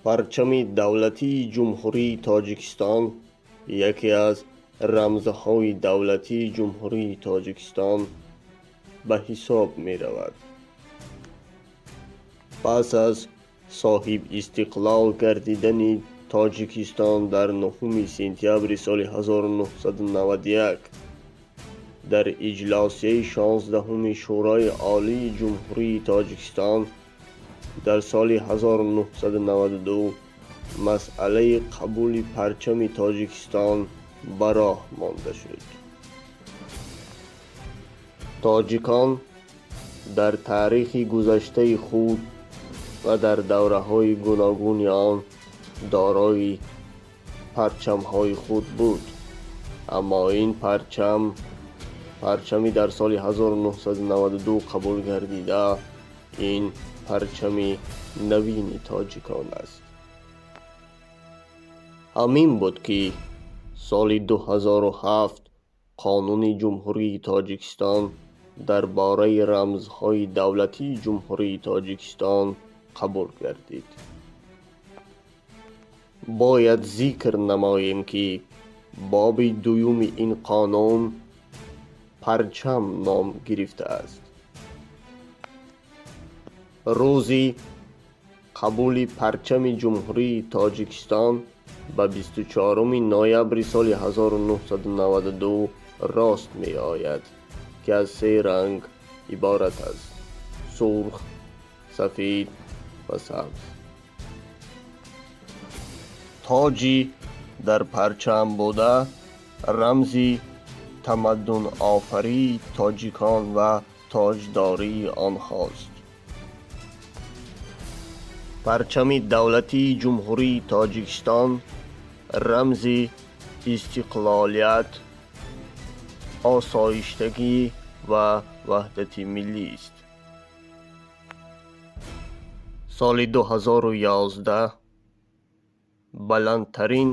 Парчами давлатии Ҷумҳурии Тоҷикистон яке аз рамзҳои давлатии Ҷумҳурии Тоҷикистон ба ҳисоб меравад. Пас аз соҳибистиқлол гардидани Тоҷикистон дар 9 сентябри соли 1991 дар иҷлосияи 16-уми Шӯрои Олии Ҷумҳурии Тоҷикистон дар соли 1992 масъалаи қабули парчами Тоҷикистон ба роҳ монда шуд. Тоҷикон дар таърихи гузаштаи худ ва дар давраҳои гуногуни он дорои парчамҳои худ буд, аммо ин парчам, парчами дар соли 1992 қабул гардида, ин парчами навини тоҷикон аст. Ҳамин буд, ки соли 2007 Қонуни Ҷумҳурии Тоҷикистон дар бораи рамзҳои давлатии Ҷумҳурии Тоҷикистон қабул гардид. Бояд зикр намоем, ки боби дуюми ин қонун «Парчам» ном гирифтааст. Рӯзи қабули парчами Ҷумҳурии Тоҷикистон ба 24 ноябри соли 1992 рост меояд, ки аз се ранг иборат аст: сурх, сафид ва сабз. Тоҷи дар парчам буда рамзи тамаддунофарии тоҷикон ва тоҷдории онҳост. Парчами давлатии Ҷумҳурии Тоҷикистон рамзи истиқлолият, осоиштагӣ ва ваҳдати миллист. Соли 2011 баландтарин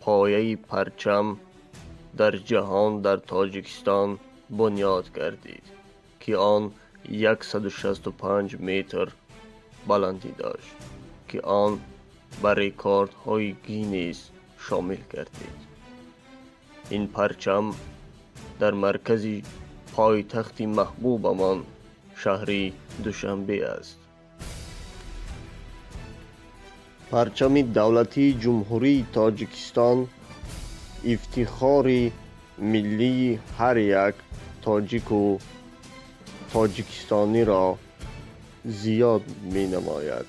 пояи парчам дар ҷаҳон дар Тоҷикистон бунёд гардид, ки он 165 метр баландӣ дошт, ки он ба рекордҳои Гиннес шомил гардид. Ин парчам дар маркази пойтахти маҳбубамон, шаҳри Душанбе аст. Парчами давлатии Ҷумҳурии Тоҷикистон ифтихори миллии ҳар як тоҷику тоҷикистониро зиёд менамояд.